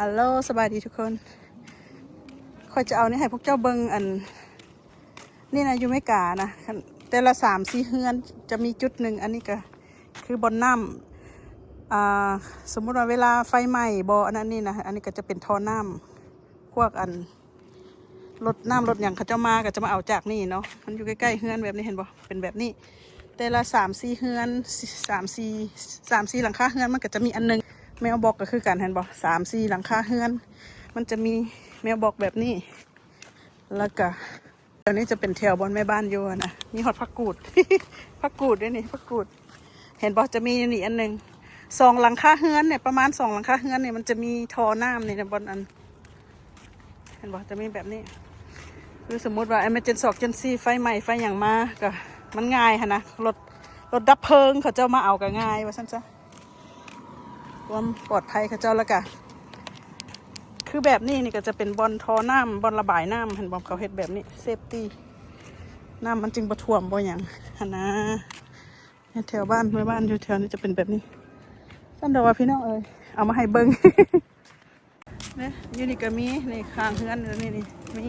ຮັລໂຫຼ ສະບາຍດີທຸກຄົນ. ຂ້ອຍຈະເອົານີ້ໃຫ້ພວກເຈົ້າເບິ່ງ ອັນນີ້ນະ ຢູ່ເມການະ ແຕ່ລະສາມສີ່ເຮືອນຈະມີຈຸດໜຶ່ງ. ອັນນີ້ກະຄືບ່ອນນ້ຳ ອ່າ ສົມມຸດວ່າເວລາໄຟໄໝ້ບໍ່ ອັນນັ້ນນີ້ນະ ອັນນີ້ກະຈະເປັນທໍ່ນ້ຳ ພວກອັນ ລົດນ້ຳລົດຫຍັງເຂົາເຈົ້າມາກະຈະມາເອົາຈາກນີ້ເນາະ. ມັນຢູ່ໃກ້ໆເຮືອນແບບນີ້ ເຫັນບໍ່ ເປັນແບບນີ້. ແຕ່ລະສາມສີ່ເຮືອນ ສາມສີ່ ສາມສີ່ຫຼັງຄາເຮືອນມັນກະຈະມີອັນໜຶ່ງ. ແມວບັອກກະຄືກັນ ເຫັນບໍ່ ສາມສີ່ຫຼັງຄາເຮືອນ ມັນຈະມີແມວບັອກແບບນີ້. ແລ້ວກະແຖວນີ້ຈະເປັນແຖວບ່ອນແມ່ບ້ານຢູ່ນະ ມີຮອດຜັກກູດ ຜັກກູດເດ້ນີ້ ຜັກກູດ. ເຫັນບໍ່ ຈະມີຢູ່ນີ້ອັນໜຶ່ງ. ສອງຫຼັງຄາເຮືອນນີ້ ປະມານສອງຫຼັງຄາເຮືອນນີ້ ມັນຈະມີທໍ່ນ້ຳນີ້ນະ ບ່ອນອັນ ເຫັນບໍ່ ຈະມີແບບນີ້. ຄືສົມມຸດວ່າ emergency ໄຟໄໝ້ໄຟຫຍັງມາກະມັນງ່າຍຫັ້ນນະ ລົດ ລົດດັບເພີງເຂົາເຈົ້າມາເອົາກະງ່າຍວ່າຊັ້ນຊະ ຄວາມປອດໄພເຂົາເຈົ້າ. ແລ້ວກະຄືແບບນີ້ນີ້ກະຈະເປັນບ່ອນທໍ່ນ້ຳ ບ່ອນລະບາຍນ້ຳ ເຫັນບໍ່ ເຂົາເຮັດແບບນີ້ safety ນ້ຳມັນຈຶ່ງບໍ່ຖ້ວມບໍ່ຫຍັງຫັ້ນນະ. ແຖວບ້ານແມ່ບ້ານຢູ່ແຖວນີ້ຈະເປັນແບບນີ້. ຊັ້ນດອກວ່າພີ່ນ້ອງເອີຍ ເອົາມາໃຫ້ເບິ່ງເດ້. ຢູ່ນີ້ກະມີ ນີ້ ຂ້າງເຮືອນນີ້ ນີ້ ມີ